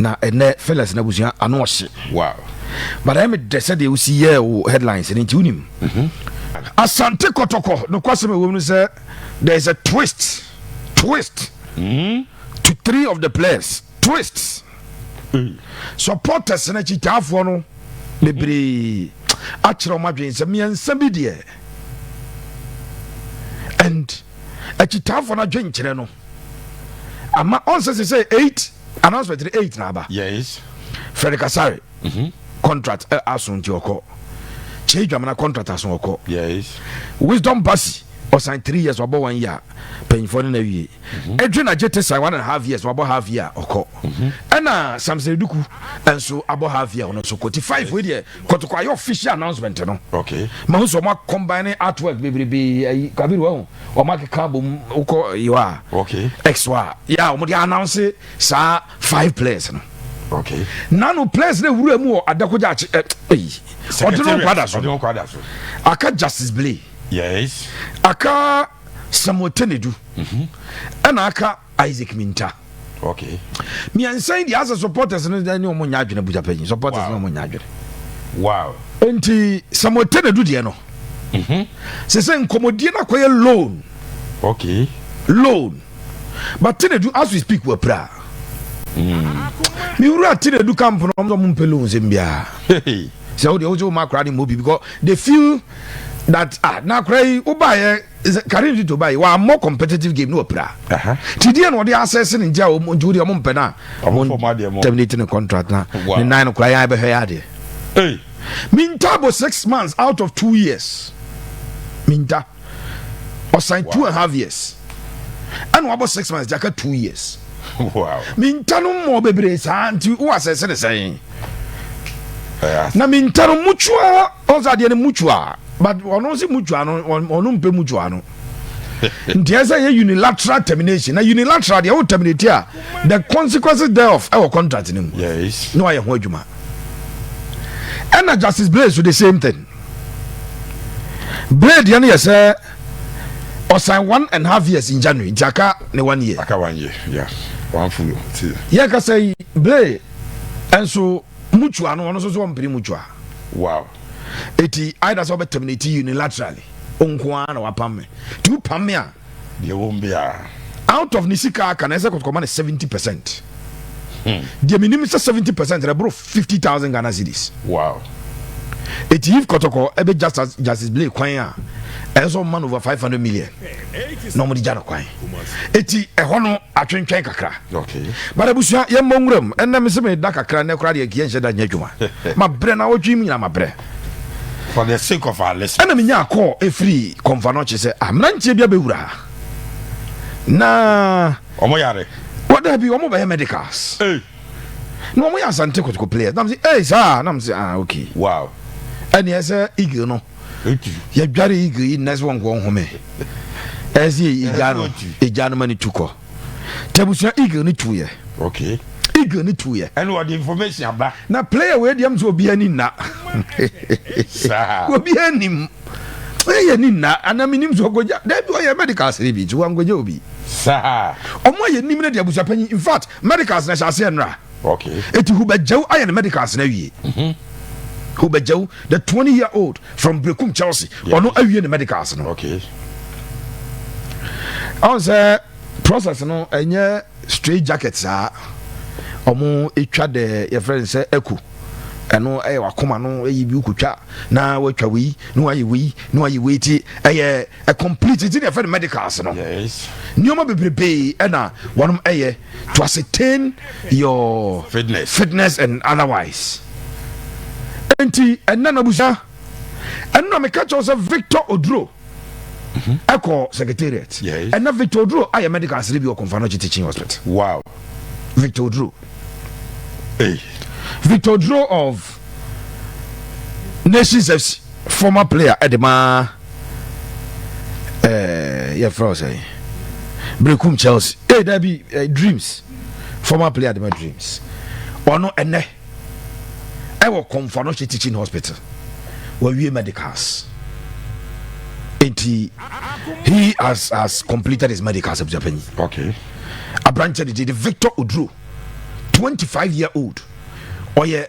Na ɛnɛ Felix n'abusua ano ɔhye. But ɛyɛ me dɛ sɛdeɛ wosi yɛɛ wo headlines no, nti wonim Asante Kɔtɔkɔ nokwasɛm ɛwɔ mu no sɛ there is a twist to three of the players, twists. Supporters no, akyitaafoɔ no bebree akyerɛ ɔmo adwene sɛ mmiɛnsa bi deɛ, and akyitaafoɔ no adwenkyerɛ no ama ɔnsɛ sɛ eight announcement no, eight na aba. Frederick Asare contract aso nti ɔkɔ. Kyei Dwamena contract aso, ɔkɔ. Wisdom Basi ɔsan 3 years, wabɔ one year, panyinfoɔ no na wie. Edwin Agyete sign 1.5 years, wabɔ half year, ɔkɔ. Ɛna Samson Eduku nso abɔ half year, ɔno nso kɔ. Ti five wei deɛ, Kɔtɔkɔ ayɛ official announcement no. Mahu sɛ ɔmo combine artwork bebrebe ayi Kabiru wahu, ɔmo akeka bom wokɔ yi hɔ a x hɔ a yɛ a ɔmo de announce saa five players no. Nanu players no ewura mu wɔ Adakogya akyi ɛ ɛyi ɔde no kwada so. Ɔde no kwada so. Aka Justice Blay, aka Samuel Tenedu, ɛna aka Isaac Minta. Mmiɛnsa yi deɛ, asɛ supporters no ne ɔmo nya adwene buja panyin, supporters ne ɔmo nya adwene. Nti Samuel Tenedu deɛ no, sɛ nkɔmɔdie no akɔyɛ loan. Loan, but Tenedu as we speak wɔ pra miwura Tenedu camp no, ɔmo mpɛ loan sɛm biara. Sɛ wo deɛ wosɛ woma akora ne mmɔ bi because they feel that, ah, na akora yi wobaayɛ, Karim Zito baayɛ wammɔ competitive game ne wapira. Nti deɛ na ɔde asɛse ne nti a nti wodeɛ ɔmo mpɛ no a Ɔmo fɔ ɔmo adeɛ mo. Terminate ne contract na ne nan no kora yɛn bɛhwɛ yɛ adeɛ. Hey. Minta bɔ 6 months out of 2 years. Minta ɔsan 2.5 years ɛna wabɔ 6 months, jaka 2 years. Minta no mmɔ bebree saa, nti wo asɛse ne sɛn? Na minta no mutual, ɔsɛ adeɛ no mutual, but ɔno nso mutual no, ɔno mpɛ mutual no, nti ɛsɛ yɛ unilateral termination. Na unilateral deɛ, wo terminate a, the consequences thereof ɛwɔ contract no mu. Na wayɛ ho adwuma. Ɛna Justice Blay so, the same thing. Blay deɛ no yɛ sɛ ɔsan 1.5 years in January, nti aka ne one year. Aka one year. Yeah. One full season. Yɛkasa yi, Blay ɛnso mutual no, ɔno nso so ɔmpere mutual. Eti either sɛ ɔbɛ terminate unilaterally nko ara na wapam me, nti wopam me a, Deɛ wɔm biara. Out of ne sika aka na ɛsɛ Kɔtɔkɔma ne 70%. Deɛ menim sɛ 70% na ɛboro 50,000 Ghana cedis. Eti if Kɔtɔkɔ ɛbɛ Justice Blay kwan a, ɛsɛ sɛ ɔma no over 500 million na ɔmo de gya no kwan. Eti ɛhɔ no atwentwɛn kakra. But abusua, yɛmmɔ nwuram. Ɛnɛ me sɛ meda kakra nɛ koraa deɛ, nkiɛ nhyɛ da nyɛ adwuma, mabrɛ na wɔtwe mu nyina mabrɛ. For the sake of our listeners. Ɛna menya akɔ ɛfiri Kɔmfa no kye sɛ mmeranteɛ bi abɛwura ha na Ɔmo yare. Wɔda bi ɔmo bɛyɛ medicals. Hey. Na ɔmo yɛ Asante Kotoko players nam sɛ, "Ei, saa." Nam sɛ, "Ah, okay." Ɛne ɛsɛ eagle no. Etu. Yɛdware eagle yi nnɛ sɛ wɔnkɔ nhome, ɛsɛ yɛgya no, ɛgya no ma ne tu kɔ. Nti abusua, eagle no tuyɛ. Eagle no tuyɛ. Ɛna wɔde information aba. Na player wei deɛ m sɛ obiara ni nna. Saa. Obiara nim ɛyɛ ni nna ana menim sɛ ɔkɔgya dabi, ɔyɛ medicals ne bi nti wankɔgya obi. Ɔmo ayɛ nim no de, abusua panyin, in fact, medicals na hyɛ aseɛ nnora. Eti Hubɛgyaw ayɛ ne medicals na awie. Hubɛgyaw, the 20 year old from Brekum Chelsea, ɔno awie ne medicals no. Ɔn sɛ process no ɛnyɛ straight jacket saa. Ɔmo etwa de yɛfrɛ no sɛ echo, ɛno ɛyɛ wakoma no ɛyi bi wokotwa na watwa wei na wayɛ wei na wayɛ wei, ti ɛyɛ ɛ complete, ti na yɛfrɛ no medicals no. Nneɛma bebrebee ɛna wɔnom ɛyɛ to ascertain your Fitness. fitness and otherwise. Nti ɛnna na abusua, ɛnna meka kyerɛw sɛ Victor Oduro ɛkɔ secretariat. Ɛnna Victor Oduro ayɛ medical asere bi wɔ Kɔmfa no Teaching Hospital. Victor Oduro. Hey. Victor Oduro of Nations FC, former player ɛde ma yɛfrɛ wo sɛ Brekum Chelsea, dabi, Dreams, former player de ma Dreams, ɔno ɛnɛ ɛwɔ Kɔmfa no Teaching Hospital, wawie medicals, nti he has completed his medicals. Abusuapanyi, aberanteɛ de Victor Oduro. 25 year old, ɔyɛ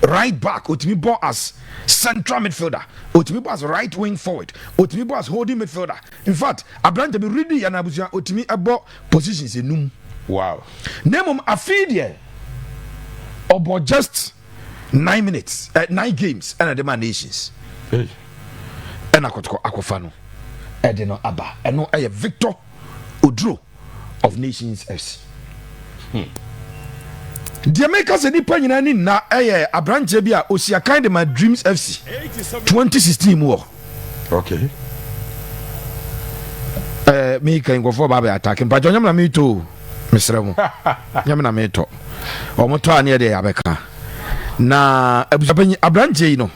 right back, otumi bɔ as central midfielder, otumi bɔ as right wing forward, otumi bɔ as holding midfielder. In fact, aberante bi redi yɛn abusua, otumi ɛbɔ positions enum. Na mmom afei deɛ ɔbɔ just 9 minutes, 9 games ɛna de ma Nations. Hey. Ɛna Kɔtɔkɔ akɔfa no ɛde no aba. Ɛno ɛyɛ Victor Oduro of Nations FC. Deɛ meka sɛ nipa nyinaa ni nna ɛyɛ aberanteɛ bi a osi akan de ma Dreams FC 2016 mu wɔ. Meka nkɔfoɔ ba bɛ attack mpakyɛ. Ɔnyɛm na metɔ o, mesrɛ mo, nyɛm na metɔ. Ɔmo tɔ a ne yɛdeɛ yɛabɛka na abusuapanyin aberanteɛ yi no,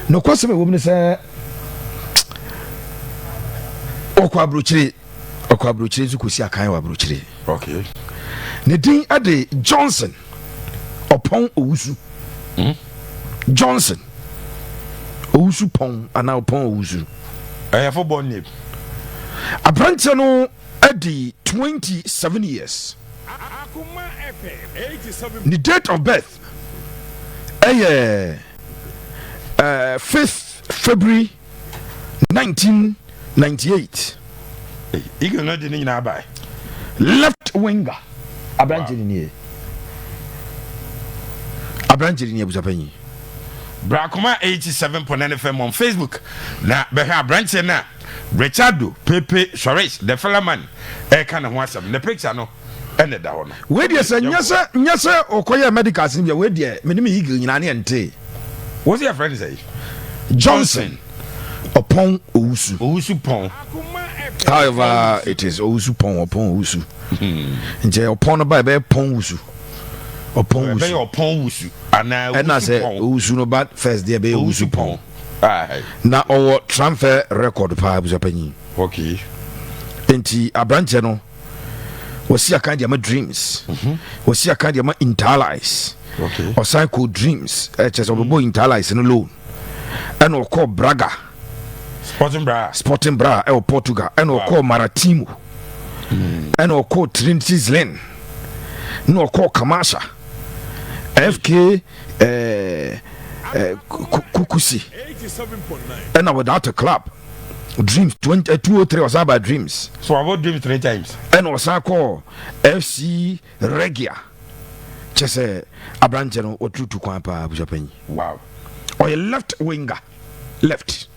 nokwasɛm a ɛwɔ mu ne sɛ ɔkɔ aburokyire, ɔkɔ aburokyire nso kɔsi akan wɔ aburokyire. Ne din de Johnson Ɔpɔn Owusu. Johnson Owusu Pɔn anaa Ɔpɔn Owusu. Ɛyɛ football name. Aberanteɛ no adi 27 years. Ne date of birth ɛyɛ 5th February 1998. Hey, Eagle no de ne nyinaa bae. Left winger aberanteɛ no nie, aberanteɛ no nie, abusuapanyin. Brakoma 87.9 FM on Facebook na bɛhwɛ aberanteɛ no a Richardo Pepe Soares the fella man ɛka ne ho asɛm. Ne picture no ɛna da hɔ no. Wei deɛ sɛ nyɛ sɛ ɔkɔyɛ medical sin bia, wei deɛ mene me Eagle nyinaa ne ɛnte. Wo sɛ yɛfrɛ no sɛ? Johnson Ɔpɔn Owusu. Owusu Pɔn. However it is, Owusu Pɔn, Ɔpɔn Owusu, nkyɛ Ɔpɔn no ba, ɛbɛyɛ Pɔn Wusu, Ɔpɔn Wusu. Ɛbɛyɛ Ɔpɔn Wusu anaa? Ɛna Wusu sɛ Pɔn. Owusu no ba first deɛ, ɛbɛyɛ Owusu Owusu Pɔn. Pɔn. Aye. Na ɔwɔ transfer record paa, abusuapanyin. Nti aberanteɛ no wɔsi akan deɛ ma Dreams, wɔsi akan deɛ ma Inter Allies. Ɔsan kɔ Dreams, ɛkyɛ sɛ ɔbɛbɔ Inter Allies no loan, ɛna ɔkɔ Braga. Sporting Bra. Sporting Braga ɛwɔ Portugal, ɛna ɔkɔ Maritimo, ɛna ɔkɔ Trinity Zlin, na ɔkɔ Kamasha FK Kukusi, ɛna without a club Dreams 20, 203 ɔsan ba Dreams. So wabɔ Dreams three times. Ɛna ɔsan kɔ FC Regia. Kyɛ sɛ aberanteɛ no wɔtutu kwan paa, abusuapanyi. Ɔyɛ left winger, left.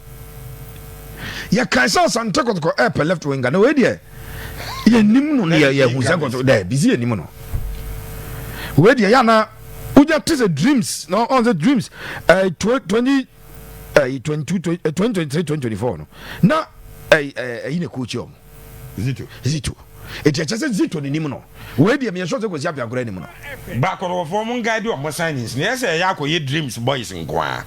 Yɛkae sɛ Asante Kɔtɔkɔ ɛpɛ left winger, na wei deɛ yɛnim no no, yɛhu sɛ Kɔtɔkɔ dɛ bisi yɛnim no. Wei deɛ yɛana wogya te sɛ Dreams na ɔn sɛ Dreams 20 22, 2023, 2024 no na ɛyi na coach ɔmo. Zito. Zito. Eti ɛkyɛ sɛ Zito ne nim no. Wei deɛ meyɛ sure sɛ Kwasi Apiakora anim no. Baakɔrɔfoɔ mo nkae de ɔmo signings na yɛ sɛ ɛyɛ akɔyɛ Dreams boys nko a.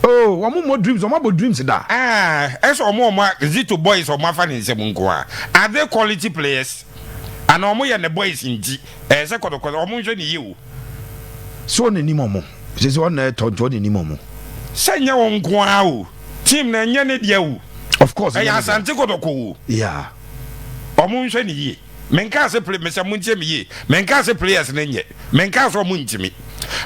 Oh, wɔn mo Dreams, wɔn abɔ Dreams da. Ah, ɛsɛ ɔmo Zito boys ɔmo afa ne nsɛm nko a, are they quality players ana ɔmo yɛ ne boys? Nti ɛyɛ sɛ Kɔtɔkɔtɔ ɔmo nhwɛ ne yie o. So ɔne nim ɔmo sɛ ɔna ɛtɔ nti ɔne nim ɔmo. Sɛ nyɛ wɔn nko ara o, team na ɛnyɛ ne deɛ o. Of course. Ɛyɛ Asante Kɔtɔkɔ o. Ɔmo nhwɛ ne yie. Menka sɛ play mesɛ mo ntie me yie, menka sɛ players ne nyɛ, menka sɛ ɔmo ntimi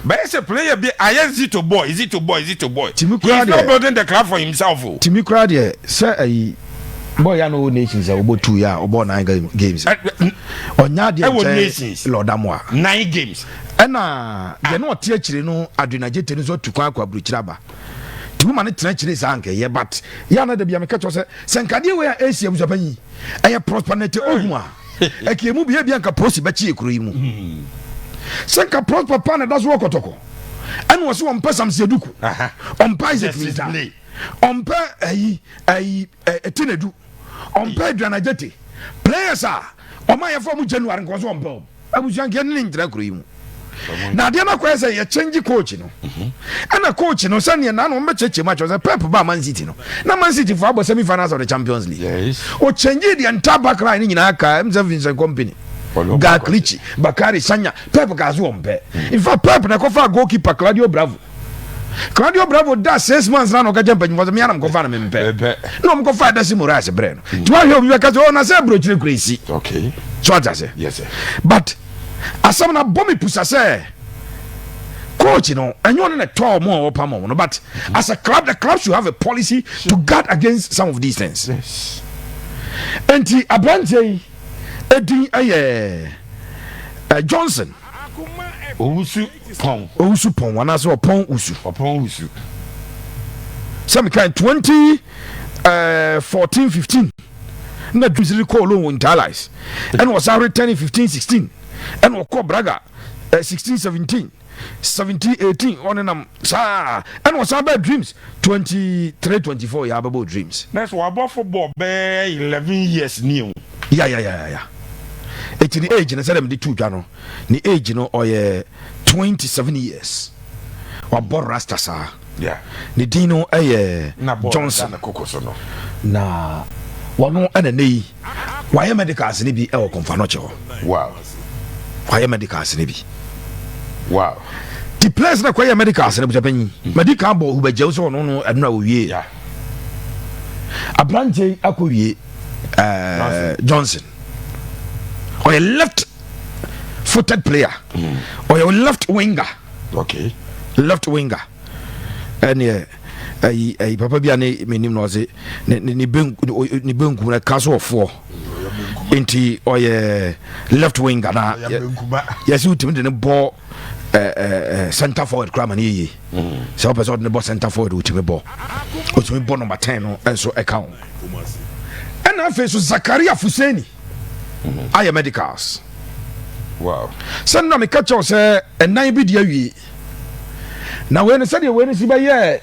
bɛyɛ sɛ player bi ayɛ Zito boy, Zito boy, Zito boy. Timi he koraa is not deɛ. building the club for himself o. Timi koraa deɛ sɛ ɛyi boy ya no Nations a wɔbɔ two yɛ a ɔbɔ nine games. Ɔnya adeɛ Ɛwɔ nkyɛn Nations. Lɔdamoa. Nine games. Ɛna deɛ ne ɔte akyire no Adrenagye no nso atu kwan akɔ aburokyire aba, nti woma ne tena akyire saa nkɛyɛ. But yɛ ana da bia meka kyerɛ sɛ nkadeɛ wei a ɛsi abusuapanyi ɛyɛ Prosper Nete Ohu a ɛkɛ mu bia bia nka prosi bɛkye kuro yi mu sɛ nka Prosper pa na ɛda so wɔ Kɔtɔkɔ, ɛna ɔsɛ ɔmpɛ Samsi Aduku, ɔmpɛ Isaac Justice Minta, Blay. ɔmpɛ ayi ayi Tinedu, ɔmpɛ Aduana Gyete players a ɔma yɛfa mu January nkɔ so, ɔmpɛ ɔm abusua nkɛ ne ngyina kuro yi mu. Na adeɛ no akɔyɛ sɛ yɛkyɛngye coach no, ɛna coach no sɛneɛ na na ɔmbɛkyɛkyɛ mu akyerɛ sɛ Pep ba Man City no, na Man City fo abɔ semi finals of the Champions League. Ɔkyɛngye deɛ nta backline no nyinaa ka ɛm sɛ Vincent Kompany, Gael Clichy, Bakari Sanya, Pep kaa so ɔmpɛ. In fact, Pep na ɛkɔfa goalkeeper Claudio Bravo. Claudio Bravo da 6 months na ɔka kyɛ mpanyimfoɔ sɛ meanam kɔfa no mempɛ, na ɔm kɔfa Ederson Moraes brɛ no. Nti wahwɛ obi bɛka sɛ ɔ na sɛ aburokyire kura esi. So ate ase? Yes sir. But Asɛm no abɔ me pusa sɛ coach no, ɛnyɛ ɔno na ɛtɔɔ ɔmo a ɔpam ɔmo no, but as a club, the club should have a policy to guard against some of these things. Nti aberanteɛ yi edin ɛyɛ Johnson Owusu Pɔn. Owusu Pɔn anaasɛ Ɔpɔn Wusu. Ɔpɔn Wusu. Sɛ mekan 2014 15 na Dreams kɔɔ loan wɔ Inter Allies, ɛna ɔsan return 15 16, ɛna ɔkɔ Braga 16 17, 17 18, ɔne nam saa, ɛna ɔsan bɛɛ Dreams 23 24, yɛ abɛbɔ Dreams. Na sɛ wabɔ football bɛɛ 11 years ni o. Ya, eti ne age no, sɛdeɛ mede to dwa no, ne age no ɔyɛ 27 years. Wabɔ rasta saa. Ne din no ɛyɛ na bɔɔl Johnson. Na koko so no. Na wɔno ɛna ne yi wayɛ medicals ne bi ɛwɔ Komfo Anokye hɔ. Wayɛ medicals ne bi. The players na kɔyɛ medicals ne busapanyin medical bɔ wobɛgyaw sɛ ɔno no ɛno a wɔwie. Aberanteɛ yi akɔ wie, Johnson ɔyɛ left footed player, ɔyɛ left winger. Left winger, ɛneɛ ɛyi papa bi a ne menim na ɔse ne benkum no ka so ɔfoɔ, nti ɔyɛ left winger na Ɔyɛ benkuma. Yɛsɛ wotumi de ne bɔ center forward koraa ma ne yɛye. Sɛ wopɛ sɛ ɔde ne bɔ center forward, wotumi bɔ, wotumi bɔ number 10 no nso ɛka ho. Ɛna afei so Zakaria Fuseni ayɛ medicals. Sɛ nna meka kyɛw sɛ ɛnan bi di awie na wei no, sɛdeɛ wei no si bɛyɛ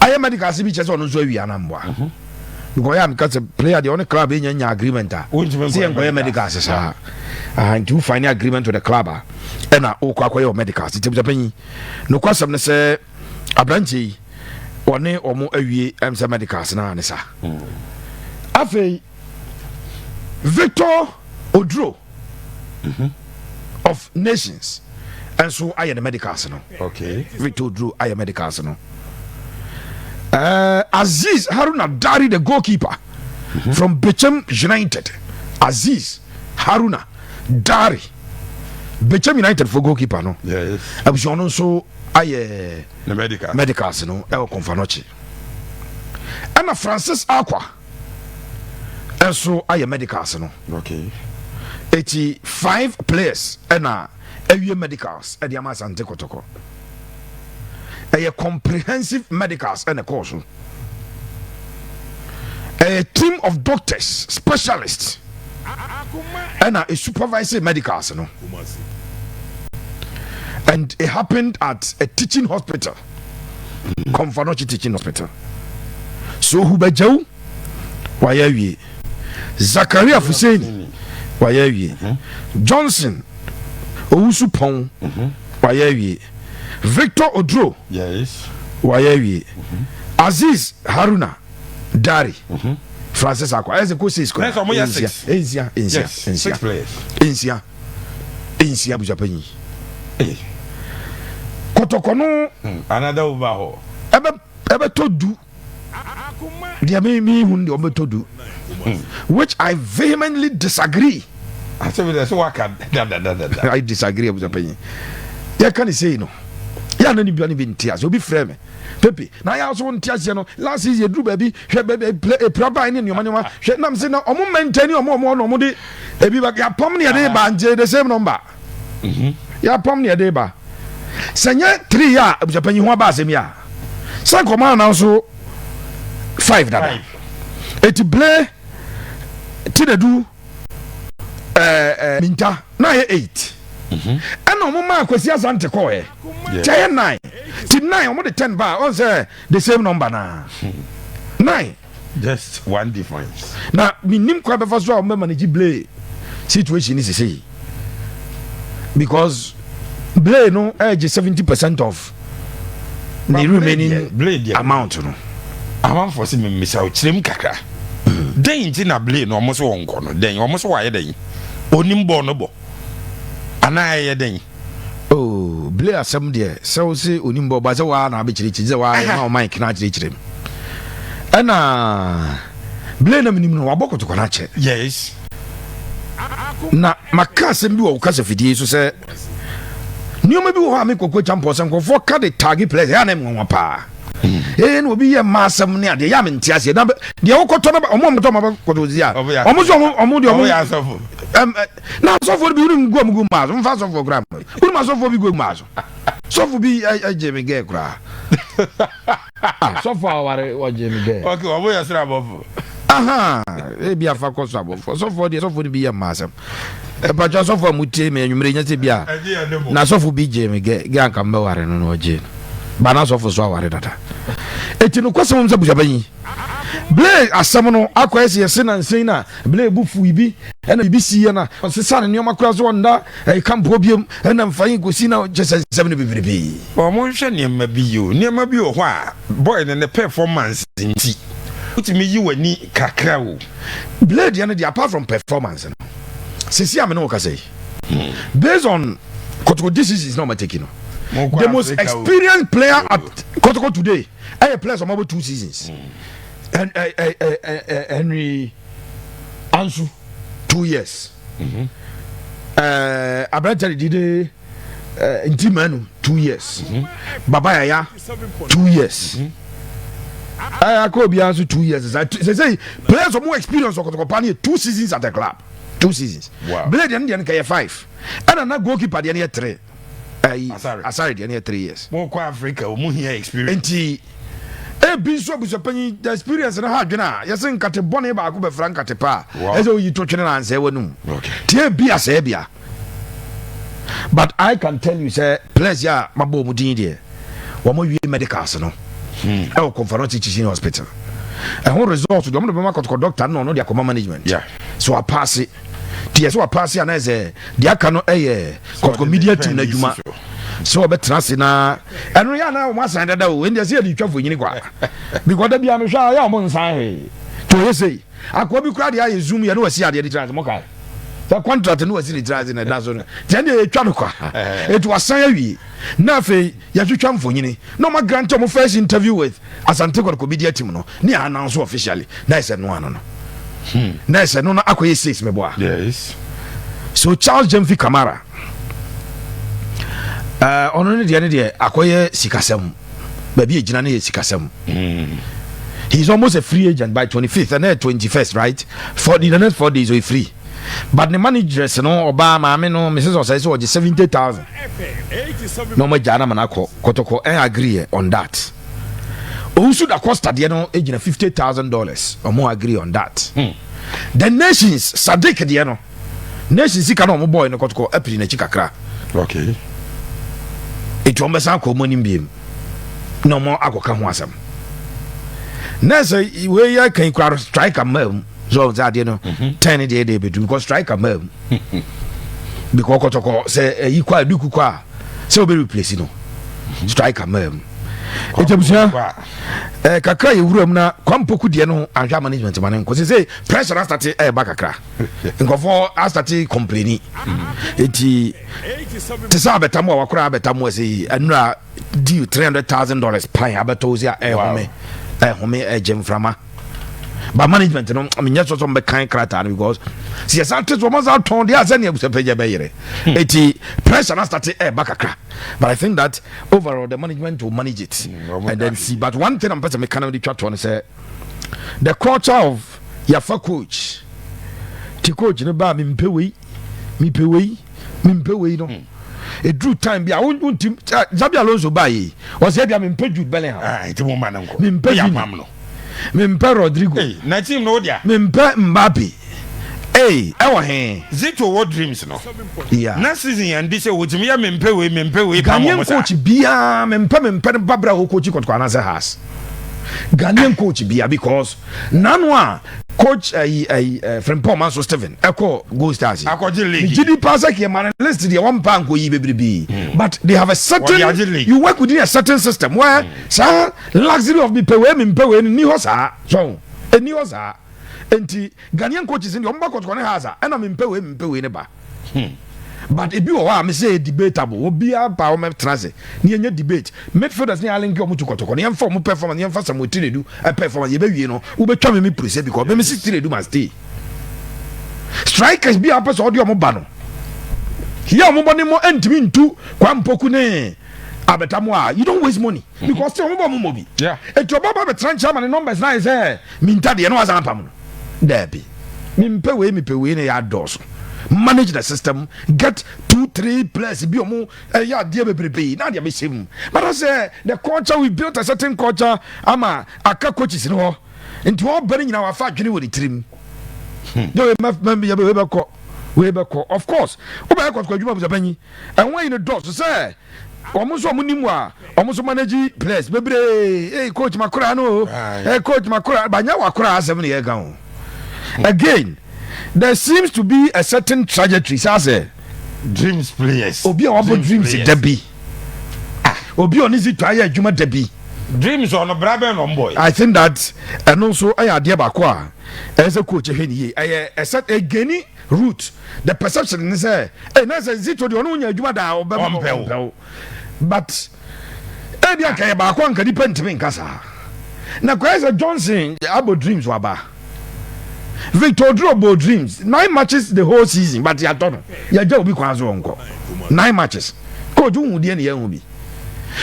ayɛ medicals bi kyɛ sɛ ɔno nso awie anamboa, because ɔyɛ a meka sɛ player deɛ, ɔne club ɛnya nya agreement a Wontumi sɛ nkɔyɛ yɛnkɔyɛ medicals saa. Ah, nti wo find agreement with the club a, ɛna wokɔ akɔyɛ wɔ medicals. Nti busapanyi, nokwasɛm no sɛ aberanteɛ yi ɔne ɔmo awie ɛm sɛ medicals no a ne sa. Afei Victor Oduro of Nations ɛnso ayɛ ne medicals no. Victor Oduro ayɛ medicals no. Aziz Haruna Dari, the goalkeeper from Bechem United, Aziz Haruna Dari, Bechem United for goalkeeper no. Abusua no nso ayɛ Ne medical. medicals no ɛwɔ Komfo Anokye. Ɛna Francis Akwa ɛnso ayɛ medicals no. Eti five players ɛna awie medicals ɛde ama Asante Kɔtɔkɔ. Ɛyɛ comprehensive medicals ɛna ɛkɔɔ so. Ɛyɛ team of doctors, specialists, ɛna e supervise medicals no, and it happened at a teaching hospital, Komfo Anokye Teaching Hospital. So Hubagyaw wayɛ awie, Zakaria Fuseni wayɛ awie, Johnson Owusu Pɔn wayɛ awie, Victor Oduro wayɛ awie, Aziz Haruna Dari, Francis Akwa, ɛsɛ ko six. Nɛsɛ ɔmo yɛ six. Nsia, nsia. Yes. Nsia. Six players. Nsia, nsia, busapanyi. Kɔtɔkɔ no Another overhaul. Ɛbɛtɔ du deɛ, mi hu deɛ ɔbɛtɔ du, which I vehemently disagree. Asɛm dɛ sɛ waka dadadadada. I disagree, abusuapanyin. Yɛka ne sei no, yɛ ana ne bia ne bi nte ase. Obi frɛ me pepe na yɛ aso nte aseɛ no. Last season yɛduru baabi, hwɛ baabi epira ban ne nneɛma nneɛma. Hwɛ nam se na ɔmo maintain ɔmo na ɔmo de ebi ba yɛapam ne yɛde ba nkyɛn, the same number yɛapam ne yɛde ba. Sɛ nyɛ three yɛ a, abusuapanyin, ho aba asɛm yi a sɛ nkɔmɔ anan so five dada. Five. Eti ble Tinedu ɛɛ ɛɛ Minta na yɛ eight, ɛna ɔmo maa Kwasi Asante kɔɛ kyɛ yɛ nine. Ti nine, ɔmo de 10 ba, ɔn sɛ the same number na nine. Just one difference. Na minim kwan bɛfa so a ɔmo bɛ manage Blay situation ni sese, because Blay no ɛgye 70% of ne But Blay remaining Blay deɛ- amount no. Amanfoɔ sɛ memisa wo, kyerɛm kakra, dɛn nti na Blay no ɔmo so wɔnkɔ no? Dɛn ɔmo so wayɛ? Dɛn onim bɔɔl no bɔ anaa ɛyɛ dɛn? Oh, Blay asɛm deɛ, sɛ wo se onim bɔ ba sɛ waa na abɛkyerɛkyerɛ sɛ waa ma wo mic na akyerɛkyerɛ mu. Ɛna Blay na menim no, wabɔ Kotokɔ no akyɛ. Na maka asɛm bi wɔ wo kasa fidie so sɛ nneɛma bi wɔ hɔ a me Koko Kyampɔn sɛ nkurɔfoɔ ka de tag players, ɛyɛ a na ɛnwanwa paa. Ee, na obi yɛ mma asɛm ne adeɛ yɛ a mente aseɛ na deɛ wokɔtɔ no, ɔmo a ɔmotɔ ɔmo abɛkɔtɔ osi a ɔmo so ɔmo deɛ ɔmo yɛ asɔfo. Na asɔfoɔ no bi, wonim gu ɔmo gu mmaa so, mfa asɔfoɔ koraa, wonim asɔfoɔ bi gu mmaa so. Sɔfo bi ɛgye me gɛɛ koraa. Ah, sɔfo a ɔware ɔgye me gɛɛ. Ok, ɔmo yɛ soro abɔfo. Aha, ebi afa kɔ so abɔfo. Sɔfo deɛ, sɔfo no bi yɛ mmaa asɛm. Ɛpatwa sɔfo a mutie me anwummere nyɛ sɛ bi a na sɔfo bi gye me gɛ gɛ anka mbɛware no na ɔgye no. Ba na sɔfo so aware dada. Eti no kwasɛm sɛ busuapanyin. Blay asɛm no akɔ ɛsɛ yɛse na nsɛn na Blay bu fu bi ɛna bibi si yɛ na ɔsesa ne nneɛma koraa so ɔnda ɛka mpo biom ɛna mfa yi kɔsi na kyɛ sɛ nsɛm no bebrebe. Ɔmo nhwɛ nneɛma bi yi o. Nneɛma bi wɔ hɔ a, boy no ne performance nti wotumi yi w'ani kakra o. Blade deɛ no deɛ, apart from performance no, sisi a me ne wo kasa yi, based on Kotoko decisions na ɔma take no, the most experienced player at Kotoko today ɛyɛ players ɔmo abɔ two seasons. Henry Ansu, 2 years. Aberante de dide Nti Manu, 2 years. Baba Yaya, 2 years. Akɔ obiara nso 2 years. Sɛ sɛ players ɔmo experience ɔkɔtɔkɔ pa no yɛ two seasons at the club, two seasons. Blade deɛ no deɛ no kɛyɛ five, ɛna na goalkeeper deɛ no yɛ three. Ɛyi Asare deɛ no yɛ 3 years. Mo kɔ Africa, ɔmo hia experience. Nti ebi nso abusuapanyin, the experience no ha adwene a yɛsɛ nkate bɔne baako bɛfra nkate pa a ɛsɛ oyi to twene na ansɛ w'anum tie bi asɛe bia. But I can tell you sɛ players yi a mabɔ wɔn din deɛ, wɔn awie medicals no ɛwɔ Komfo Anokye Teaching Hospital. Ɛho result deɛ, wɔn de bɛma Kɔtɔkɔ doctor no, ɔno de akɔma management. So wapaase tiɛ sɛ wapaase a, na ɛsɛ deɛ aka no ɛyɛ Kɔtɔkɔ media team no adwuma sɛ wɔbɛtena ase na ɛno yɛ ana wɔn asan dada o. Ɛndeɛ sɛ yɛde twa mfonyini kwa because da bia mehwɛ a yɛ a wɔn nsan hwee to ɔyɛ sei. Akoa bi koraa deɛ, ayɛ zoom yɛ ne wasi adeɛ de tena ase. Mo kae sɛ contract ne wasi ne tena ase na ɛda so no tiɛ deɛ yɛtwa no kwa. Etu wasan awie na afei yɛtwitwa mfonyini na ɔma grant ɔmo first interview with Asante Kɔtɔkɔ media team no ne yɛ announce officially na ɛsɛ no ano no na ɛsɛ no no akɔyɛ six meboa. Yes. So Charles Jemfi Kamara, ɔno ne deɛ akɔyɛ sikasɛm. Baabi egyina ne yɛ sikasɛm. He is almost a free agent by 25th and then 21st, right, for the next 4 days he free. But ne managers no, ɔbaa maame no, Mrs Ɔsɛe, sɛ ɔgye 70,000 na ɔmo agyaa na ma no akɔ. Kɔtɔkɔ ɛn agree on that. Owusu da Costa deɛ no gyina $50,000, ɔmo agree on that. The Nations Sadiq deɛ no, Nations sika na ɔmo bɔɔ no, Kɔtɔkɔ apiri n'akyi kakra. Etu ɔmo bɛsan akɔ ɔmo anim biem na ɔmo akɔka ho asɛm na sɛ wei yɛ kan kura striker mmaa mu so ɔmo sɛ adeɛ no 10 deɛ deɛ ebedu because striker mmaa mu because Kɔtɔkɔ sɛ ɛyi kɔ a, Duku kɔ a, sɛ obe replace no, striker mmaa mu. Eti abusua, kakra yɛ wura mu na Kwampoku deɛ no, anhwɛ management ma ne nkɔ sɛ pressure astart ɛɛba kakra, nkɔfoɔ astart complaining. Eti te sɛ abɛtam a wakora abɛtam wɔ sɛ ɛnura deal $300,000 pan abɛtɔ wo sɛ ɛhome ɛhome ɛgye mframa. But management no, menyɛ sɔ sɛ mbɛkan krataa no because sɛ yɛsan te so ɔma sa tɔn deɛ a, sɛnea abusapagya bɛyerɛ. Eti pressure na start ɛɛba kakra, but I think that overall the management will manage it and then see. But one thing I'm sɛ meka no de twa toɔ no sɛ the culture of yɛafa coach ti coach no baa, mempɛ wei, mepɛ wei, mempɛ wei no, ɛduru time bi a wontim. Xabi Alonso baa yi, ɔsɛ bia mempɛ Jude Bellingham. Ah, nti mo ma no nkɔ. Mempɛ Woyɛ Vini. apam no. Mempɛ Rodrigo. Hey, na team no wo dea. Mempɛ Mbappe. Ei, ɛwɔ he? Zito wɔ dreams no. Na season yɛn de sɛ wotumi yɛ mempɛ wei, mempɛ wei pam Ghanaian ɔmo saa. coach biaa mempɛ mempɛ no babra a wɔcoach Kɔtɔkɔ anaasɛ Hearts, Ghanaian coach bia, because nano a coach ayi ayi Frimpong Manso Stephen ɛkɔ Gold Stars yi, Akɔgye league. megye di paa sɛ kìɛ ne list deɛ wɔmpa nkɔ yi bebrebe, but they have a certain Wɔde agye league. You work within a certain system where saa luxury of mepɛ wei, mempɛ wei no ni hɔ saa. So ɛni hɔ saa. Nti Ghanaian coaches deɛ, ɔmo ba Kɔtɔkɔ ne Hearts a, ɛna mempɛ wei, mempɛ wei ne ba. But ebi wɔ hɔ a mesɛ yɛ debatable. Obiara ba, wɔn tena ase ne yɛnyɛ debate. Midfielders ne alink ɔmo tu Kɔtɔkɔ ne yɛmfa ɔmo performance, yɛmfa Samuel Tinedu performance. Yɛbɛwie no, wobɛtwa me pere sɛ because me si Tinedu must stay. Strikers bi a wopɛ sɛ ɔde ɔmo ba no yɛ ɔmo bɔ ne mo ntumi ntu kwampoku ne abɛta a, you don't waste money because sɛ ɔmo bɔ ɔmo mɔ bi. Etu ɔba ba bɛtena nkyɛn ama ne numbers na ayɛ sɛ minta deɛ no wasan apam no. Daabi, mempɛ wei, mepɛ wei na yɛ adɔɔso. Manage the system, get two three players bi ɔmo ɛyɛ adeɛ bebrebe na adeɛ bɛhyɛ mu. But I say the culture, we built a certain culture ama aka coaches no hɔ, nti wɔn bɛ no nyinaa wafa adwene wɔ ne tirim yɛ wei mɛ mɛ yɛ wei bɛkɔ, wei bɛkɔ. Of course, wobɛyɛ Kɔtɔkɔ adwuma busapanyi, ɛho ayi no dɔɔso sɛ wɔn nso wɔn nim a wɔn nso manage players bebree. Ee, coach makora no o. Ee, coach makora banya wakora asɛm ne yɛ ka o. Again, there seems to be a certain trajectory saa sɛ Dreams players. Obi a wabɔ Dreams dabi, obi a ɔne Zito ayɛ adwuma dabi. Dreams ɔno bra bɛn na ɔmbɔ. I think that ɛno nso ɛyɛ adeɛ baako a ɛyɛ sɛ coach hwɛ ne yie. Ɛyɛ ɛsɛ egeni root the perception ne sɛ ɛ na sɛ Zito deɛ, ɔno nya adwuma da ɔbɛ Ɔmpɛ wo. But ebi anka yɛ baako anka nipa ntumi nka saa na kɔyɛ sɛ Johnson abɔ Dreams waba, Victor Oduro bɔ Dreams nine matches the whole season, but yɛatɔ no, yɛgya obi kwan so ɔnkɔ nine matches. Coach wohu deɛ ne yɛhu bi.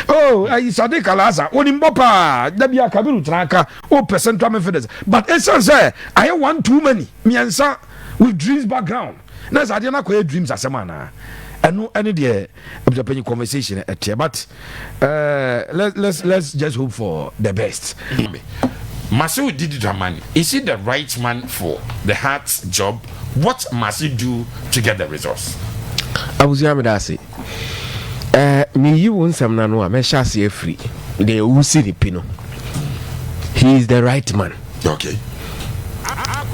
Oh, ayi Sadiq Alasa onim bɔ paa dabi a Kabiru tena aka o pɛ central midfielders, but esan sɛ ayɛ one too many, mmiɛnsa with Dreams background na sɛ adeɛ no akɔyɛ Dreams asɛm anaa, ɛno ɛne deɛ abusuapanyin conversation ɛteɛ. But let's just hope for the best. Marcel Didi Dramani, is he the right man for the Hearts job? What must he do to get the results? Abusua, mi da ase. Meyi wo nsɛm no ano a, mɛhyɛ ase afiri deɛ ɔwu ne pi no. He is the right man.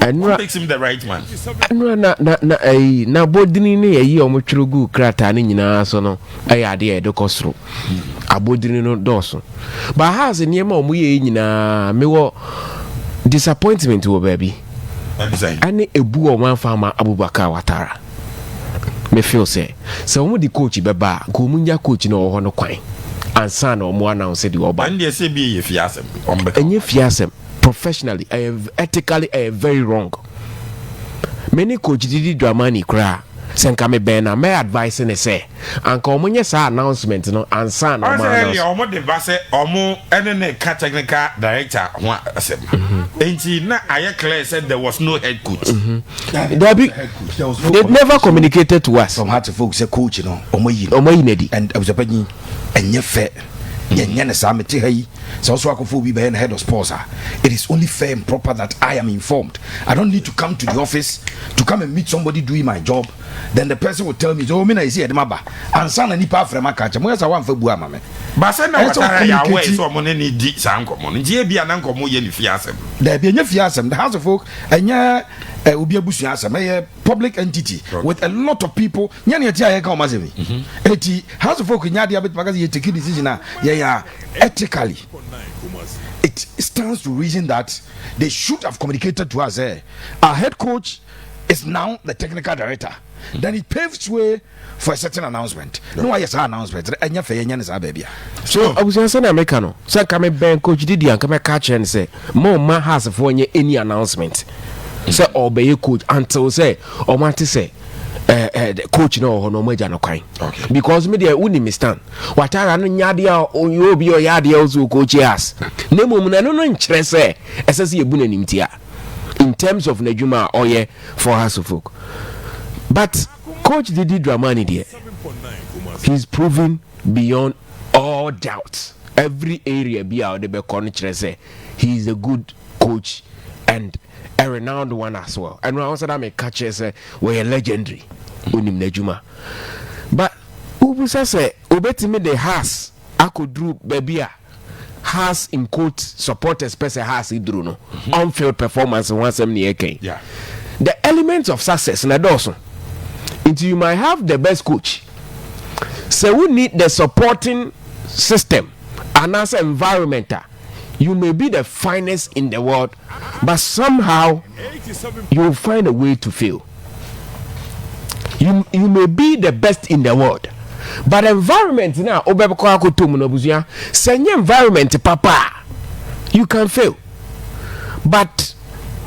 Ɛnura What makes him the right man? Ɛnura na ɛyi na abɔdini ne ɛyi a wɔtwerɛ gu krataa no nyinaa so no, ɛyɛ adeɛ a yɛde kɔ soro. Abɔdini no dɔɔso, but Hearts nneɛma a wɔyɛ yi nyinaa, mewɔ disappointment wɔ baabi. Ɛne ebu a wɔn afa ama Abubakar Watara. Me feel sɛ wɔn de coach bɛba a, nka wɔn nya coach na ɔwɔ hɔ no kwan ansa na wɔn announce deɛ ɔba. Ɛn deɛ sɛ bi yɛ fie asɛm. Ɔmbɛka. Ɛnyɛ fie asɛm. Professionally, ɛyɛ ethically, ɛyɛ very wrong. Me ne coach Didi Dramani koraa, sɛ nka me bɛn na mɛ advice ne sɛ anka ɔmo nyɛ saa announcement no ansa na ɔmo Ɔsɛ announce. Earlier ɔmo de ba sɛ ɔmo ɛne ne ka technical director ho asɛm. Nti na ayɛ clear sɛ there was no head coach. Dabi, they never communicated to us. From Hearts of Oak sɛ coach no ɔmo yi no. Ɔmo ayi n'adi. And abusuapanyin, ɛnyɛ fɛ yɛnyɛ ne saa. Mete ha yi sɛ ɔso akɔfo obi bɛyɛ no head of sports a, it is only fair and proper that I am informed. I don't need to come to the office to come and meet somebody doing my job, then the person will tell me so, oh, me na yɛsi yɛde ma ba ansa na nipa afrɛ ma ka kyɛ moyɛ sɛ woamfa bu ama me. Baasa na Ɛsɛ Watara yɛ aware communicate. sɛ ɔmo ne ne di saa nkɔmɔ no, nti ebi a na nkɔmɔ yɛ ne fie asɛm. Daabi, ɛnyɛ fie asɛm. The Hearts of Oak ɛnyɛ obi abusua asɛm, ɛyɛ public entity with a lot of people. Nyɛ ne ɛte a yɛka ɔma asɛm yi. Eti Hearts of Oak nyɛ adeɛ a bɛtumi aka sɛ yɛ take decision a yɛyɛ a, ethically it stands to reason that they should have communicated to us our head coach is now the technical director. Then it paves way for a certain announcement. No, wayɛ saa announcement ɛnyɛ fɛ, yɛnyɛ ne saa baabi a. So abusua, sɛnea meka no, sɛ nka mebɛn coach Didi anka mɛka kyerɛ no sɛ ma ɔma Heartsfoɔ nyɛ any announcement sɛ ɔbɛyɛ coach until sɛ ɔmo ate sɛ coach na ɔwɔ hɔ no, ɔmo agya no kwan. Because me deɛ, wonim me stand. Watara no nyɛ adeɛ a ɔyɛ obi a ɔyɛ adeɛ a ɔsɛ coach as na mmom no, ɛno no nkyerɛ sɛ ɛsɛ sɛ yɛbu n'anim tia in terms of n'adwuma a ɔyɛ for Hearts of Oak. But coach Didi Dramani deɛ, he's proven beyond all doubt. Every area bi a ɔde bɛkɔ no kyerɛ sɛ he is a good coach and a renowned one as well. Ɛno a wɔsɛ na meka kyerɛ sɛ wɔyɛ legendary, onim n'adwuma. But wobisa sɛ obɛtumi de Hearts akɔduru baabi a Hearts in quote supporters pɛ sɛ Hearts duru no, on-field performance ho asɛm ne yɛkɛn. The elements of success na dɔɔso, nti you might have the best coach, sɛ wo need the supporting system anaasɛ environment a, you may be the finest in the world, but somehow you will find a way to fail. You may be the best in the world, but environment na wobɛkɔ akɔtɔ mu no, abusua, sɛ nyɛ environment papa a, you can fail. But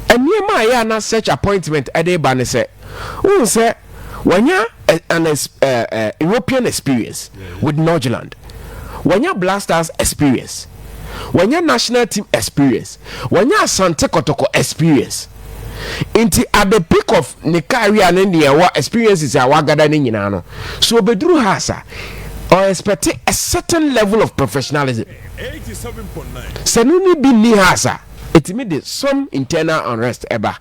nneɛma a ɛyɛ ana such appointment ɛde ba ne sɛ Wohu sɛ wanya an European experience with Nordsjælland, wanya Black Stars experience, wanya national team experience, wanya Asante Kɔtɔkɔ experience. Nti at the peak of ne career ne deɛ ɛwɔ experiences a wagada ne nyinaa no so, obeduru ha asa or expect a certain level of professionalism sɛ no ne bi nni ha asa, ɛtumi de some internal unrest ɛba.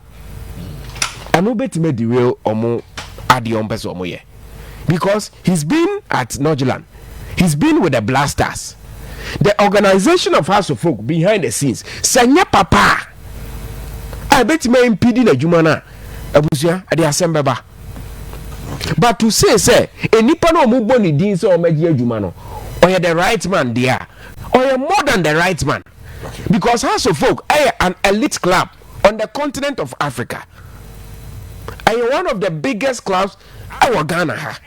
Ɛno bɛtumi derail ɔmo adeɛ ɔmpɛ sɛ ɔmo yɛ, because he's been at Nordsjælland, he's been with the Black Stars. The organization of Hearts of Oak behind the scenes sɛ nyɛ papa a ɛbɛtumi impede n'adwuma no a, abusua, ɛde asɛm bɛba. But to say sɛ enipa no a ɔmo bɔ ne din sɛ ɔmɛgye adwuma no, ɔyɛ the right man deɛ a, ɔyɛ more than the right man, because Hearts of Oak ɛyɛ an elite club on the continent of Africa, ɛyɛ one of the biggest clubs ɛwɔ Ghana ha,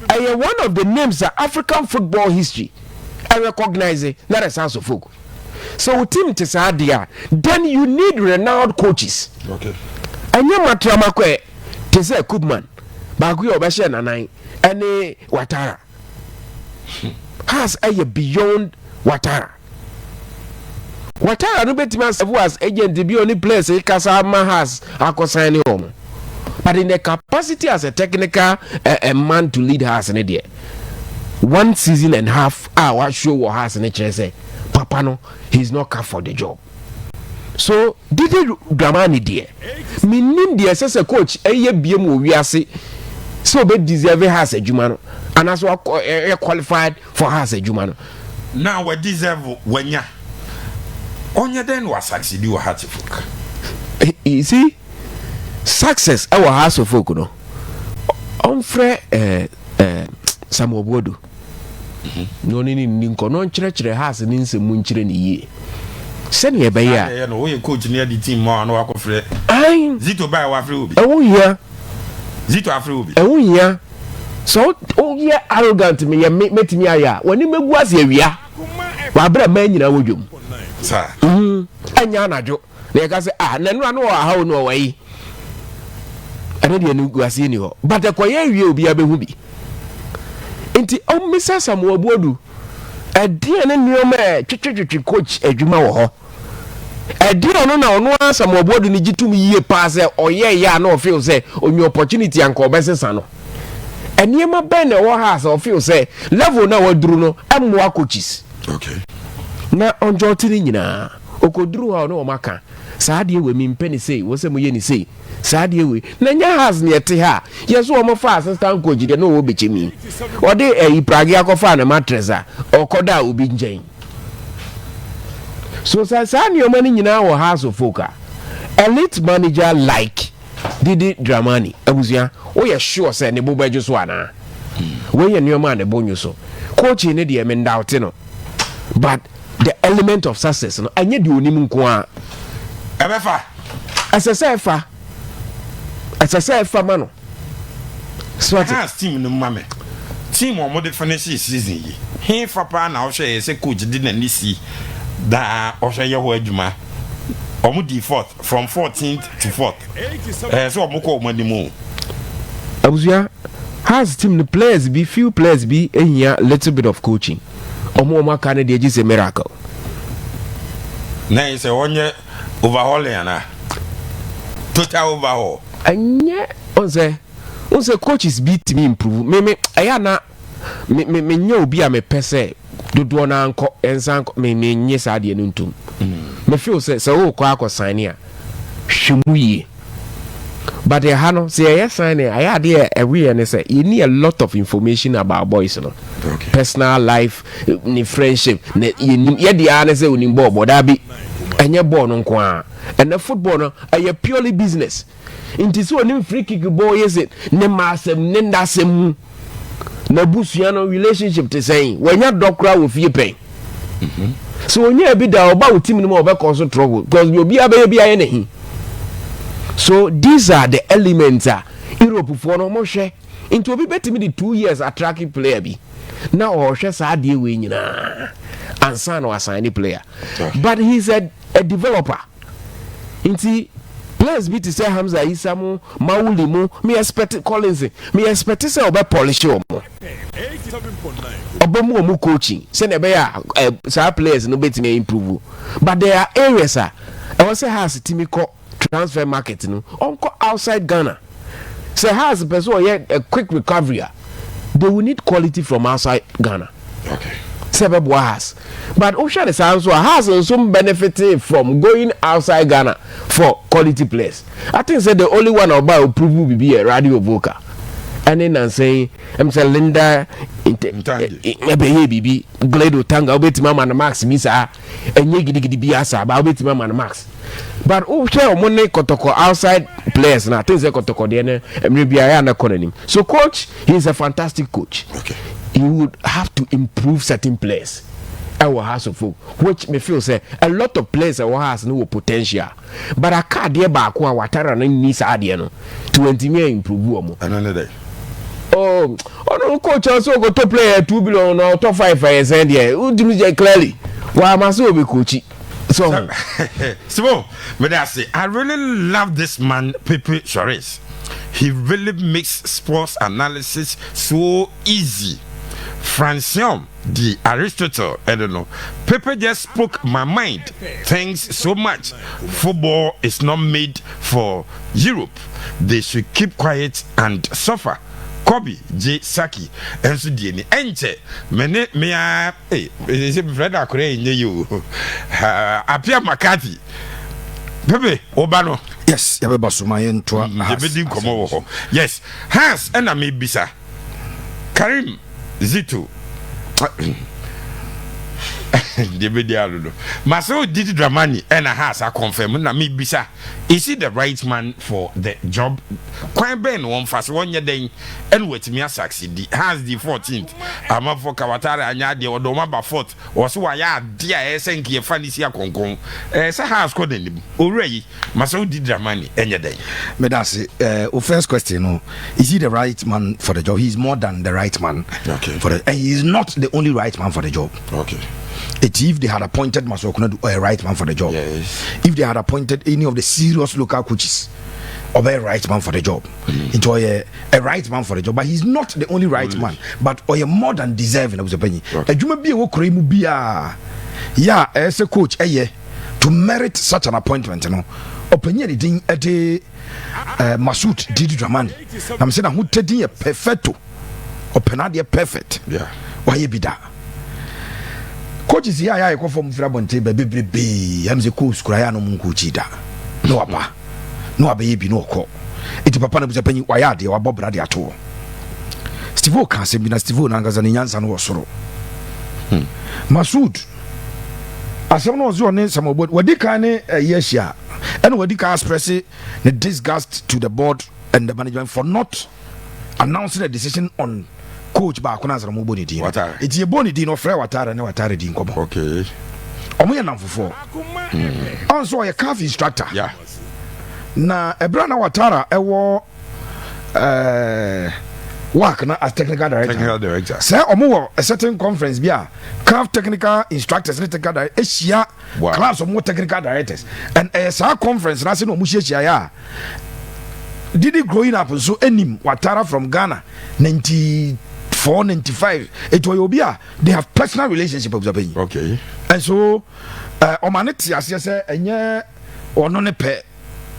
ɛyɛ one of the names a African football history ɛ recognize na the Hearts of Oak. So wo team te saa deɛ a, then you need renowned coaches. Ɛnyɛ matramakɔ te sɛ Koopman baako yɛ ɔbɛhyɛ nanan ɛne Watara. Hearts ɛyɛ beyond Watara. Watara no bɛtumi a serve as agent bi a ɔne players kasa ama Hearts akɔsan ne wɔn, but in the capacity as a technical man to lead Hearts ne deɛ, one season and half a washow wɔ Hearts ne kyerɛ sɛ papa no, he is not cut for the job. So Didi Dramani deɛ, menim deɛ ɛsɛ sɛ coach ɛyɛ biem wɔ wiase sɛ ɔbɛ deserve Hearts adwuma no anaasɛ wakɔ ɛyɛ qualified for Hearts adwuma no. Na wɔ deserve, wanya, ɔnyɛ dɛn na wasucceed wɔ Hearts of Oak? You see, success ɛwɔ Hearts of Oak no, ɔmfrɛ Samuel Boadu na ɔne ne nni nkɔ na ɔnkyerɛkyerɛ Hearts ne nsɛm mu nkyerɛ ne yie sɛnea ɛbɛyɛ a ɛyɛ no woyɛ coach ne adi team ma na wakɔfrɛ ai. Zito baa, wafrɛ obi. Ɛho hia. Zito afrɛ obi. Ɛho hia sɛ woyɛ arrogant, meyɛ me mɛtumi ayɛ a, w'ani bɛgu ase awia wabrɛ mmaa nyinaa wɔ dwom. Saa. Ɛnyɛ anadwo na yɛka sɛ, ah, na nnura no wɔ ahaw no ɔwɔ yi, ɛno deɛ no gu aseɛ ni hɔ, but ɛkɔyɛ awie, obiara bɛhu bi. Nti ɔmmisa Samuel Boadu ɛdeɛ ne nneɛma a twetwetwetwe coach adwuma wɔ hɔ, ɛdeɛ ɔno na ɔno ara Samuel Boadu no gye tom yie paa sɛ ɔyɛ yɛ a na ɔfeel sɛ onye opportunity anka ɔbɛsesa no. Nneɛma bɛn na ɛwɔ ha sɛ ɔfeel sɛ level na waduru no ɛmmoa coaches na ɔnjɔte no nyinaa ɔkɔduru hɔ a, ɔne wɔn aka saa adeɛ wei, mempɛ ne sei, wɔ sɛ moyɛ ne sei, saa adeɛ wei na nyɛ Hearts ne ɛte ha a yɛ so wɔn fa assistant coach deɛ na ɔwɔ bɛkyɛ ɔde ɛyi prage akɔfa ne mattress a ɔkɔda a obi nkyɛn so. Saa nneɛma no nyinaa wɔ Hearts of Oak a, elite manager like Didi Dramani, abusua, woyɛ sure sɛ ne bo bɛdwo so anaa? Wɔyɛ nneɛma a ne bo nwo so. Coaching ne deɛ, mendawote no, but the element of success no, ɛnyɛ deɛ onim nko a. Ɛbɛfa. Ɛsɛ sɛ ɛfa, ɛsɛ sɛ ɛfa ma no so. Hearts team no ma me team a wɔde finish season yi, he fa paa na ɔhwɛ yɛ sɛ coach de n'ani si daa ɔhwɛ yɛ hɔ adwuma. Wɔn di fourth, from 14th to fourth, ɛyɛ sɛ wɔn kɔ wɔn anim o. Abusua, Hearts team no, players bi, few players bi ehia little bit of coaching. Ɔmo aka no deɛ, gye sɛ miracle. Na yɛ sɛ wɔnyɛ overhauling ana total overhaul? Ɛnyɛ ɔnsɛ coaches bi tumi improve. Me ɛyɛ ana me nyɛ obi a mepɛ sɛ dodoɔ no ankɔ ɛnsa nkɔ. Me nye saa deɛ no ntom. Me feel sɛ wokɔ akɔ sign a, hwɛ mu yie. But ɛha no sɛ yɛyɛ sign a, ɛyɛ adeɛ a ɛweɛ ne sɛ yɛni a lot of information about boys no personal life ne friendship ne yɛnim. Yɛde ara ne sɛ onim bɔɔl bɔ daabi, ɛnyɛ bɔɔl no nko ara. Ɛnɛ football no ɛyɛ purely business, nti sɛ onim free kick bɔɔl yɛ sɛ ne ma asɛm ne nda asɛm mu na abusua no relationship te sɛn, wɔanya dɔ koraa wɔ fie pɛn so onye bi da ɔba wo team no mu a, ɔbɛkɔ so trouble because deɛ obiara bɛyɛ bi ayɛ n'ahi. So these are the elements a Europe foɔ no wɔhwɛ. Nti obi bɛtumi de 2 years attract player bi na ɔhwɛ saa adeɛ wei nyinaa ansa na wasan ne player, but he's a developer. Nti Players bi te sɛ Hamza Isa mu, Mawuli mu, me expect Collins, me expect sɛ ɔbɛ polish wɔn, ɔbɛ mu wɔn coaching sɛnea ɛbɛyɛ a saa players no bɛtumi improve. But there are areas a ɛwɔ sɛ Hearts timi kɔ transfer market no, ɔnkɔ outside Ghana. Sɛ Hearts pɛ sɛ ɔyɛ a quick recovery a, they will need quality from outside Ghana sɛ ɛbɛboa Hearts. But wohwɛ ne saa nso a, Hearts nso benefit from going outside Ghana for quality players. I think say the only one ɔba a oprove bibi yɛ Radio Voka, ɛne nansɛn sɛ Linda Ntange. Ɛbɛyɛ biribi. Glado Tanga, wobɛtumi ama no max mi saa, ɛnyɛ gidigidi bi asa ba, wobɛtumi ama no max. But wohwɛ ɔmo ne Kɔtɔkɔ outside players na, I think sɛ Kɔtɔkɔ deɛ no, mmerɛ biara yɛ ana kɔ n'anim. So coach, he is a fantastic coach. He would have to improve certain players ɛwɔ Hearts of Oak, which me feel say a lot of players ɛwɔ Hearts no wɔ potential, but aka adeɛ baako a Watara no nni saa adeɛ no to wɔntumi a improve wɔn. Ɛno ne dɛ? Oh, ɔno coach ɔsɛ ɔkɔtɔ player 2 billion na ɔtɔ five, ɛyɛ sɛn deɛ wotumi sɛ clearly wàá sɛ obi coach so. Simon, but I say I really love this man, Pepe Suarez. He really makes sports analysis so easy. Francium, the Aristotle, I don't know. Pepe just spoke my mind. Thanks so much. Football is not made for Europe. They should keep quiet and suffer. Kobe J Saki ɛnso die ni ɛnkyɛ mene mea ee ɛsɛ mfrɛ no akora ɛnyɛ yi o. Apia McCarthy, Pepe woba no. Yes, yɛbɛba so ma yɛntoa. Yɛbɛdi nkɔmmɔ wɔ hɔ. Yes, Hans, ɛna mebisa Karim Zito deɛ bɛdi alo no Maso Didi Dramani, ɛna Hearts aconfirm na mebisa, is he the right man for the job? Kwan bɛn na wɔmfa so wɔnyɛ dɛn ɛna wɔatumi asucceed? Hearts di 14th, amanfoɔ kawatare anyɛ adeɛ, wɔde wɔn aba fourth, wɔ so wɔayɛ adeɛ a ɛyɛ sɛ nkeɛfa ne si akɔnkɔn, ɛɛ sɛ Hearts kɔ n'anim. Owura yi, Maso Didi Dramani, ɛnyɛ dɛn? Medase. Uh, first question no, is he the right man for the job? He is more than the right man for the, and he is not the only right man for the job. It, if they had appointed Maxwell Konadu, a right man for the job. If they had appointed any of the serious local coaches, or a right man for the job. Into a right man for the job, but he's not the only right man. But or more than deserving of the penny. Adwuma bi a ɛwɔ kuro yi mu biara yɛ a ɛyɛ sɛ coach ɛyɛ to merit such an appointment no, ɔpanyin a ne din ɛde Masud Didi Dramani na mesɛ n'ahotɛ din yɛ perfecto, ɔpɛ n'adeɛ perfect. Wayɛ bi da. Coaches yi a yɛ ayɛkɔ fam firi abɔnten bɛ bebrebee, ɛm sɛ coach kura yɛ a no mu nkɔkyi da na waba na wabɛyɛ bi na ɔkɔ. Ɛti papa no busa panyin, wayɛ adeɛ, wabɔ bra de ato hɔ. Steve O ka asɛm bi na Steve O nankasa ne nyansa no wɔ soro. Masud asɛm no, ɔse ɔne Samuel Boadu wadi kan ne ɛyɛ ahyia, ɛna wadi kan express ne disgust to the board and the management for not announcing a decision on coach baako na asɛm mo bɔ ne din no. Watara. Eti yɛbɔ ne din no, ɔfrɛ Watara ne Watara di nkɔmmɔ. Ɔmo yɛ namfofoɔ, ɔnso ɔyɛ CAF instructor. Na ɛberɛ na Watara ɛwɔ WAC na as technical director. Technical director. Sɛ ɔmo wɔ a certain conference bi a CAF technical instructors ne technical director ahyia, clubs ɔmo wɔ technical directors, and ɛyɛ saa conference na ase na ɔmo hyiahyia yɛ a Didi growing up nso anim Watara from Ghana 94, 95. Etu ɔyɛ obi a they have personal relationship, abusuapanyin. And so ɔma ne te aseɛ sɛ ɛnyɛ ɔno ne pɛ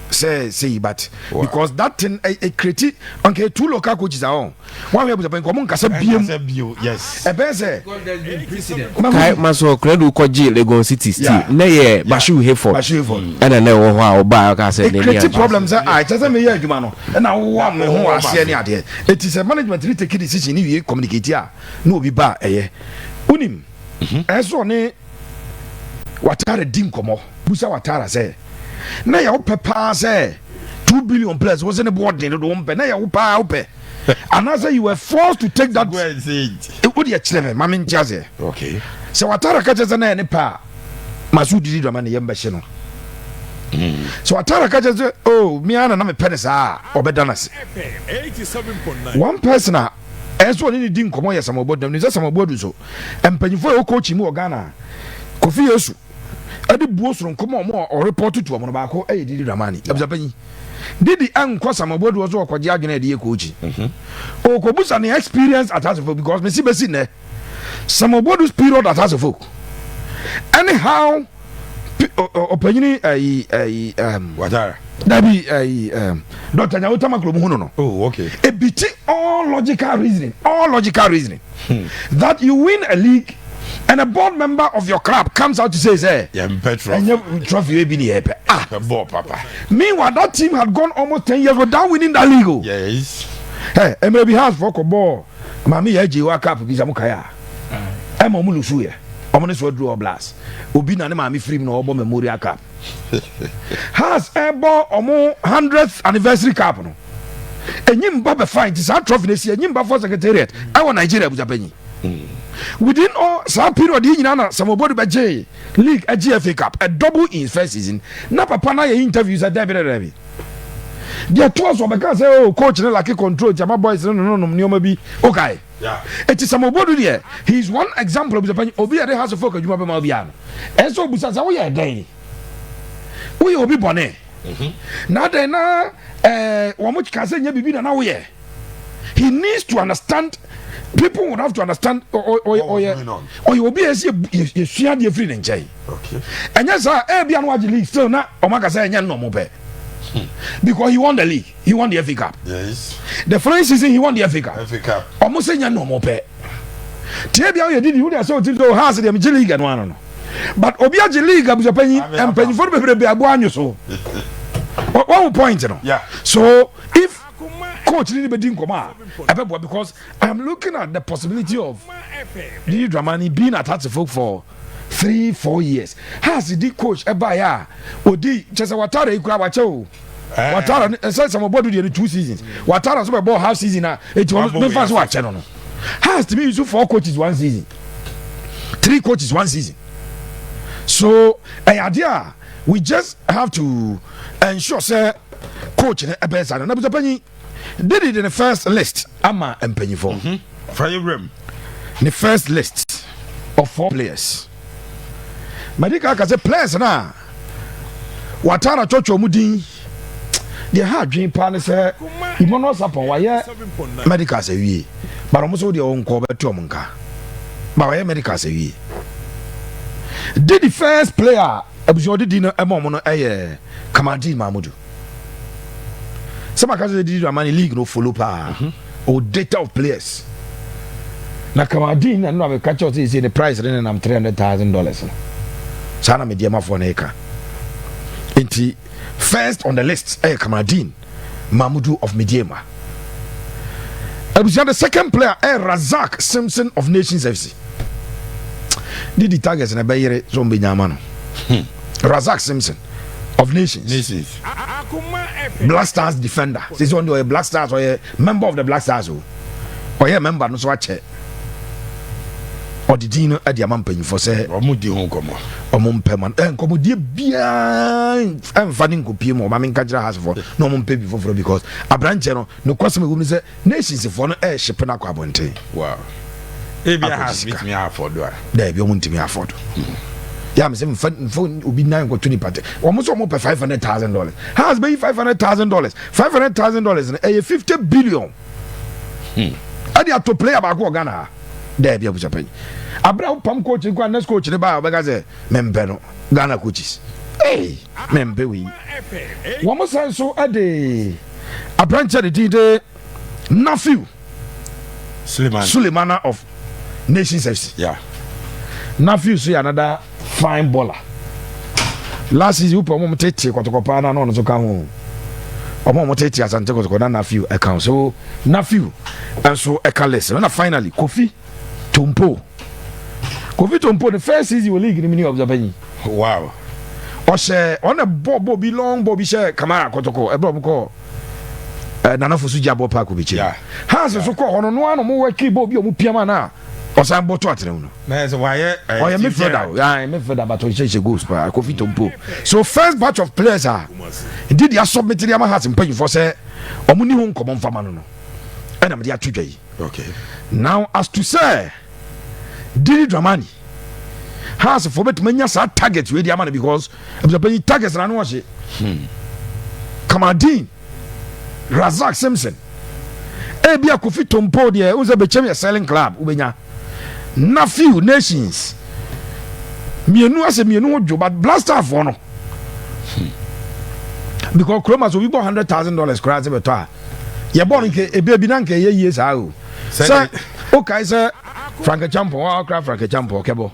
sɛ sei, but because that thing ɛ create anka two local coaches a ɔn wɔn ahwɛ, abusuapanyin, kɔ ɔmo nkasa biem. Ɛnkasa bio, yes. Ɛbɛn sɛ Kae Maso Konadu kɔgye Legon City still ne yɛ Bashir Hayford. Bashir Hayford. Ɛna na ɛwɔ hɔ a ɔbaa ɔka sɛ n'ani create agye. Problem sɛ a kyɛ sɛ meyɛ adwuma no ɛna wowɔ me ho aseɛ ne adeɛ. Ɛti sɛ management ne take decision ne wie communicate a na obi ba a ɛyɛ wonim ɛyɛ sɛ ɔne Watara di nkɔmmɔ, busa Watara sɛ na yɛ wopɛ paa sɛ 2 billion plus wo sɛ ne boɔ den dodo, wompɛ na yɛ wo paa wopɛ anaasɛ you were forced to take that? Go and say it. Wode kyerɛ me ma mente aseɛ. Sɛ Watara ka kyerɛ sɛ na yɛ ne pɛ a, Maso Didi Dwama ne yɛm bɛhye no. Sɛ Watara ka kyerɛ sɛ, oh, mea na na mepɛ ne saa a, ɔbɛda no ase. One person a ɛyɛ sɛ ɔne ne di nkɔmmɔ yɛ Samuel Boadu. Nim sɛ Samuel Boadu nso, mpanyinfoɔ a ɛwɔ coaching mu wɔ Ghana, Kofi Yesu. Ɛde buo soronko ma ɔmo a ɔreport to ɔmo no baako ɛyɛ Didi Dramani. Abusuapanyin Didi ɛnkɔ Samuel Boadu so ɔkɔgye adwene a ɛde yɛ coach. Ɔkɔbusa ne experience at Hearts of Oak, because mesi bɛsi nnɛ, Samuel Boadu's period at Hearts of Oak anyhow, ɔpanyini ɛyi ɛyi Watara. Dabi, ɛyi Dr. Nyaho Tamakloe mu hu no. Oh, okay. Ebiti all logical reasoning, all logical reasoning that you win a league and a board member of your club comes out to say Yɛn pɛ trophy. Ɛnyɛ trophy wey bi ni yɛ pɛ, ah. Pɛ ball papa. Meanwhile, that team had gone almost 10 years without winning that league o. Ɛ mmerɛ bi Hearts fɔ kɔ bɔɔl maame yɛ agye wa cup bi samu kaya ɛma ɔmo lose yɛ, ɔmo ne so aduru ɔblas obi na ne maame firim na ɔbɔ memorial cup. Hearts ɛbɔ ɔmo 100th anniversary cup no, Enyimba bɛfa nti saa trophy na esi Enyimba fɔ secretariat ɛwɔ Nigeria. Abusuapanyin, within all saa period yi nyinaa na Samuel Boadu bɛgye league, ɛgye FA Cup, a double in his first season, na papa na yɛ interview sɛ dɛbi dɛbi deɛ toa so ɔbɛka sɛ, oh, coach ne lack control jama boys ne no nom nneɛma bi, okay. Eti Samuel Boadu deɛ, he is one example. Abusuapanyin, obi yɛ de Hearts of Oak adwuma bɛma obi ano, ɛnso obusa sɛ woyɛ dɛn, woyɛ obi bɔne na adɛn na wɔn ka sɛ nyɛ biribi na woyɛ. He needs to understand, people would have to understand ɔyɛ ɔyɛ ɔyɛ obi a yɛsi yɛsua adeɛ firi ne nkyɛn. Ɛnyɛ saa, ɛɛbi ano agye league still na ɔmo aka sɛ ɛnyɛ nnɔmo pɛ, because he won the league, he won the FA Cup. The following season he won the FA Cup. FA Cup. Ɔmo sɛ nyɛ nnɔmo pɛ tie bia ɔyɛ didi wuli asɛ ɔti sɛ ɔha ase deɛ megye league ɛno ano no, but obi agye league, abusuapanyin, mpanyinfoɔ no bebrebe aboa anwo so wɔn point no. So if coach ni bɛ di nkɔmɔ a, ɛbɛ bɔ, because I am looking at the possibility of Didi Dramani being at Hearts of Oak for 3, 4 years. Hearts di coach ɛba yɛ a odi kyɛ sɛ Watara yi kura wakyɛ o. Watara ɛsɛ sɛ mo bɔ do deɛ no two seasons, Watara nso bɛ bɔ half season a eti wɔn mefa so wakyɛ no. Hearts tumi use four coaches one season, three coaches one season, so ɛyɛ adeɛ a we just have to ensure sɛ coach no ɛbɛyɛ saa no. Na bisa panyin Didi de ne first list ama mpanyinfoɔ. Fa yɛ wuram. Ne first list of four players madi ka sɛ players na Watara twɔtwɔ mu din deɛ ha adwene paa ne sɛ Emmanuel Sapon wayɛ medical sɛ wie, but ɔmo nso deɛ ɔnkɔ bɛto ɔmo nka ba wayɛ medical sɛ wie. Didi first player abusua ɔde di no ɛma ɔmo no ɛyɛ Kamaldeen Mahmudu. Sɛ maka sɛ Didi Dramani league no follow paa o, data of players na Kamaldeen na no abɛka kyerɛw sɛ sɛ ne price ne nenam $300,000 no, saa na mediamafoɔ no ɛka. Nti first on the list ɛyɛ Kamaldeen Mahmudu of Medeama. Abusua, the second player ɛyɛ Razak Simpson of Nations FC. Didi targets na ɛbɛyere sɛ ɔmbɛnya ama no. Razak Simpson of Nations. Nations. Black Stars defender sisi ɔno deɛ ɔyɛ Black Stars, ɔyɛ member of the Black Stars o, ɔyɛ member no so akyɛ. Ɔde din no ɛde ama mpanyinfoɔ sɛ Ɔmo di ho nkɔmɔ. Ɔmo mpɛ ma nkɔmɔdie biara ɛnfa ne nkɔpie mu. Ɔma mi nka kyerɛ Heartsfoɔ na ɔmo mpɛ bi foforɔ, because aberanteɛ no ne kɔsɛm ɛwɔ mu sɛ Nationsfoɔ no ɛɛhyepe no akɔ abɔnten. Wow, ebi Akɔgye aha sika. Bitumi afford a. Daabi, ɔmo ntumi afford yà mi sɛ nfa nfa obi nan nkɔto nipa tɛ. Ɔmo sɛ ɔmo pɛ $500,000. Hearts bɛyi $500,000, $500,000 no ɛyɛ 50 billion ɛde ato player baako wɔ Ghana ha. Daabi, abusuapanyin, abira wopam coach nkwa, next coach ne ba a ɔbɛka sɛ mempɛ no. Ghana coaches ee, mempɛ wei. Wɔn san so ɛde aberanteɛ de din de Nafiu Suleiman. Sulemana of Nations FC. Nafiu so yɛ another fine baller. Last season wopɛ ɔmo tete Kɔtɔkɔ paa na ɔno nso ka ho, ɔmo tete Asante Kɔtɔkɔ na Nafiu ɛka ho, so Nafiu nso ɛka list no. Na finally Kofi Tompo. Kofi Tompo, the first season wɔ league ni mu ni ɔbɛsɛ panyin. Ɔhyɛ ɔna bɔ bɔ bi, long bɔ bi hyɛ Kamara Kɔtɔkɔ ɛbɛ ɔmo kɔ Nana Fosu gya bɔ park obi kyerɛ. Hearts nso kɔ hɔ no noa na ɔmo wɔ kii bɔ bi a ɔmo piam ana ɔsan bɔ to atena mu no. Na yɛ sɛ wayɛ Ɔyɛ team midfielder. Gerard. O yɛ midfielder, but ɔhyɛ hyɛ goals paa, Kofi Tompo. So first batch of players a didi asubmit de ama Hearts mpanyinfoɔ sɛ ɔmo ni ho nkɔmɔ nfama no, ɛna mo de ato dwa yi. Now, as to say Didi Dramani, Hearts foɔ bɛtumi anya saa target wei di ama no, because abusuapanyin, target na ano ɔhye. Kamadin Razak Simpson, ebi a Kofi Tompo deɛ n sɛ Bɛkyɛm yɛ selling club, wobɛnya Nafiu Nations mmienu asɛ mmienu ho dwo, but Black Stars foɔ no, because kuroma so obi bɔ $100,000 koraa sɛ bɛtɔ a, yɛbɔ no nke ebi ebi na nka ɛyɛ yie saa o. Sɛ wokae sɛ Frank Champon wa ɔkra Frank Champon kɛbɔ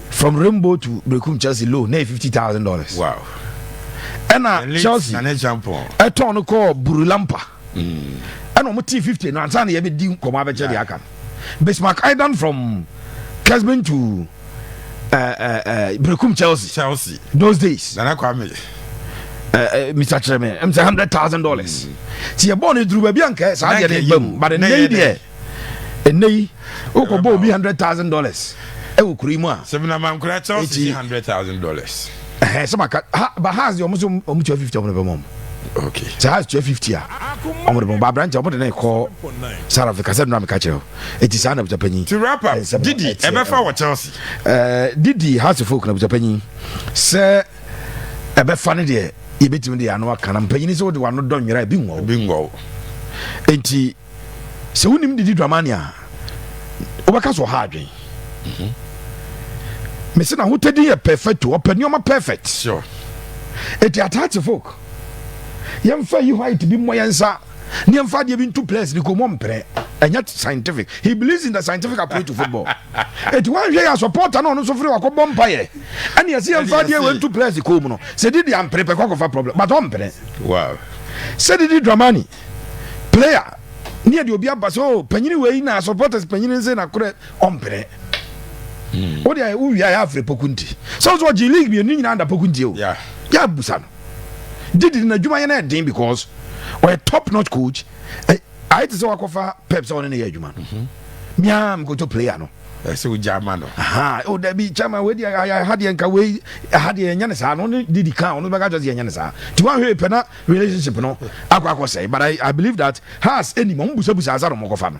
from Rainbow to Brekum Chelsea loan na yɛ $50,000. Ɛna Chelsea Nane Champon. Ɛtɔn no kɔɔ Burulampa, ɛna ɔmo tii 50 no ansa na yɛbɛdi nkɔmɔ abɛkyɛ deɛ aka no. Bismarck Aidan from Kesben to Brekum Chelsea. Chelsea. Those days. Nana Kwame. Mr Kyerɛmɛ ɛm sɛ $100,000 ti yɛ bɔɔl no duru baabi a nkɛ saa deɛ ne ba mu, but ɛnɛ yi deɛ, ɛnɛ yi wokɔ bɔ obi $100,000 ɛwɔ kuro yi mu a. Sɛmina Mankura, Chelsea $100,000. Ɛhɛn sɛ maka ha ba, Hearts deɛ, ɔmo so ɔmo tua 50, ɔmo de bɛ mɔ ɔmo. Sɛ Hearts tua 50 a, ɔmo de bɛ mɔ ba aberante, ɔmo de ne kɔ South Africa sɛ nnura meka kyerɛ o. Eti saa na abusuapanyin. To wrap up, Didi ɛbɛfa wɔ Chelsea? Didi Hearts folk na abusuapanyin sɛ ɛbɛfa no deɛ, yɛbɛtumi de ano aka na mpanyin sɛ wode wano dɔ nwera ebi nwɔ. Ebi nwɔ. Enti sɛ wonim Didi Dramani a, wobɛka sɛ ɔha adwen. Mese na hotadi yɛ perfect o, ɔpɛ nneɔma perfect. Eti ataate folk, yɛmfa yi white bi mmɔ yɛn nsa ne yɛmfa adeɛ bi nto players ne kɔn mpere, ɛnyɛ scientific. He believes in the scientific approach to football. Eti wanhwɛ yɛ a, supporter na ɔno nso firi wakɔbɔ mpayɛ ɛne yɛsɛ yɛmfa adeɛ wɔ nto players kɔn mu no, sɛ Didi ampere pɛ kɔkɔfa problem, but ɔmpere. Sɛ Didi Dramani player ne yɛde obi aba sɛ, oh, panyini wei na supporters panyini nse na korɛ, ɔmpere. Wode ayɛ wowia yɛ afrɛ Poku nti sɛ wo sɛ ɔgye league mmienu nyinaa da Poku nti o. Yɛ abusa no, Didi no n'adwuma yɛ no ɛden because ɔyɛ top notch coach. Ayɛ te sɛ wakɔfa Pep sɛ ɔne ne yɛ adwuma no, mia mkoto player no. Ɛsɛ ogya ama no. Aha o, dabi, chairman wei deɛ, ha deɛ nka wei, ha deɛ yɛnyɛ ne saa no ne Didi kan ɔno bɛka kyerɛ sɛ yɛnyɛ ne saa, nti wanhwɛ pɛ na relationship no akɔ sɛe. But I believe that Hearts anim ɔmo busabusa ansa na ɔmo kɔfa no.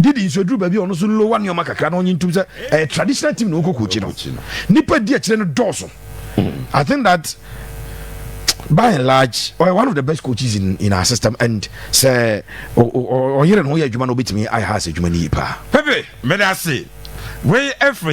Didi nso aduru baabi a ɔno nso lower nneɛma kakra na ɔnye ntum sɛ ɛyɛ traditional team na ɔkɔ coach no, nipa di akyire no dɔɔso. I think that by and large ɔyɛ one of the best coaches in our system, and sɛ ɔyere no ho yɛ adwuma no, obɛtumi ayɛ Hearts adwuma no yie paa. Pepe, mede ase wei ɛfiri.